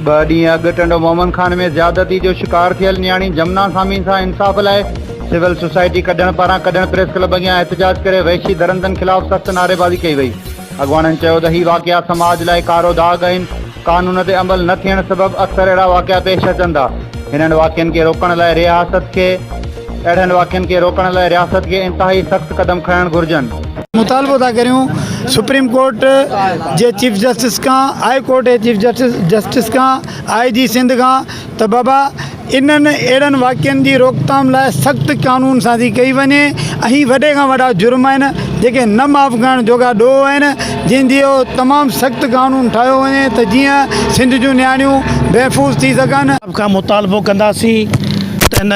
ٻه ڏينهن اڳ ٽنڊو محمد خان ۾ زيادتي جو شڪار ٿيل نياڻي جمنا سامي سان انصاف لاء سول سوسائٽي ڪڍڻ پاران ڪڍڻ پريس ڪلب اڳيان احتجاج ڪري وحشي درندن خلاف سخت نعريبازي ڪئي وئي. اڳواڻن چيو ته هي واقعا سماج لاء ڪارو داغ آهن، قانون تي عمل نه ٿيڻ سبب اڪثر اهڙا واقعا پيش اچن ٿا، هنن واقعن کي روڪڻ لاء رياست کي اهڙن واقعن کي روڪڻ لاء رياست کي انتهائي سخت قدم کڻڻ گهرجن. مطالبو ٿا ڪريون سپريم ڪورٽ جي چيف جسٽس کان هاء ڪورٽ جي چيف جسٽس کان آء جي سنڌ کان ته بابا انهن اهڙن واقعن جي روڪٿام لاء سخت قانون سازي ڪئي وڃي ۽ وڏي کان وڏا جرم آهن جيڪي نه معاف ڪرڻ جوڳا ڏوهه آهن جن جو تمام سخت قانون ٺاهيو وڃي ته جيئن سنڌ جون نياڻيون محفوظ ٿي سگهن. کان مطالبو ڪنداسين ته هن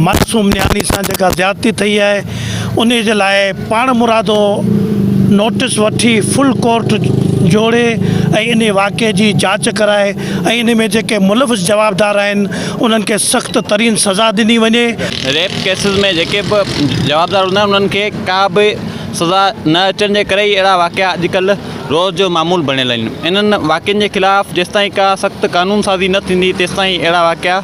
معصوم نياڻي سان جيڪا زيادتي ٿئي آهي انهي جي لاء پاڻمرادو نوٽس وٺي فل ڪورٽ جوڙي ۽ انهي واقعي جي جاچ ڪرائي ۽ انهي ۾ جيڪي ملوث جوابدار آهن انهن کي سخت ترين سزا ڏني وڃي. ريپ ڪيسز ۾ جيڪي به جوابدار هوندا آهن انهن کي ڪا به سزا نه اچڻ جي ڪري ئي اهڙا واقعا اڄڪلهه روز جو معمول بڻيل آهن. انهن واقعن جي خلاف جيستائين ڪا سخت قانون سازي نه ٿيندي تيستائين اهڙا واقعا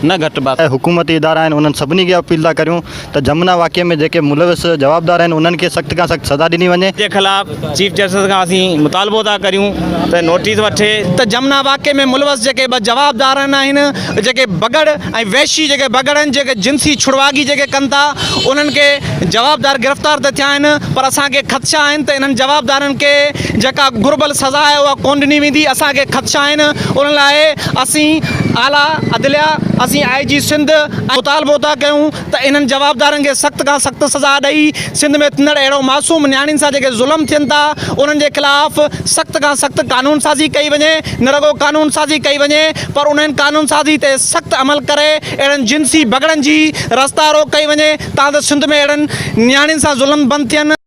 نه گهٽبا. حڪومتي ادارا آهن انهن سڀني کي اپيل ٿا ڪريون ته جمنا واقعي ۾ جيڪي ملوث جوابدار آهن انهن کي سخت کان سخت سزا ڏني وڃي. جي خلاف چيف جسٽس کان اسين مطالبو ٿا ڪريون ته نوٽيس وٺي. ته جمنا واقعي ۾ ملوث جيڪي ٻه جوابدارن آهن جيڪي بگهڙ ۽ وحشي جيڪي بگهڙ آهن جيڪي جنسي ڇڙواڳي جيڪي ڪن ٿا انهن کي جوابدار گرفتار ته ٿيا آهن پر اسان کي خدشا آهن ته انهن جوابدارن کي جيڪا گهربل سزا آهي اها ڪونه ڏني ويندي اسان کي خدشا آهن ان لاء اسين اعليٰ عدليه اسين آء جي سنڌ مطالبو ٿا ڪيون ته انهن جوابدارن کي سخت کان سخت سزا ڏئي سنڌ ۾ ٿيندڙ اهڙو معصوم نياڻين سان جيڪي ظلم ٿين ٿا انهن جي خلاف سخت کان سخت قانون سازي ڪئي وڃي نه رڳو قانون سازي ڪئي وڃي پر انهن قانون سازي تي سخت عمل ڪري اهڙن جنسي بگهڙن جي رستا روڪ ڪئي وڃي تان ته سنڌ ۾ اهڙن نياڻين سان ظلم بند ٿين.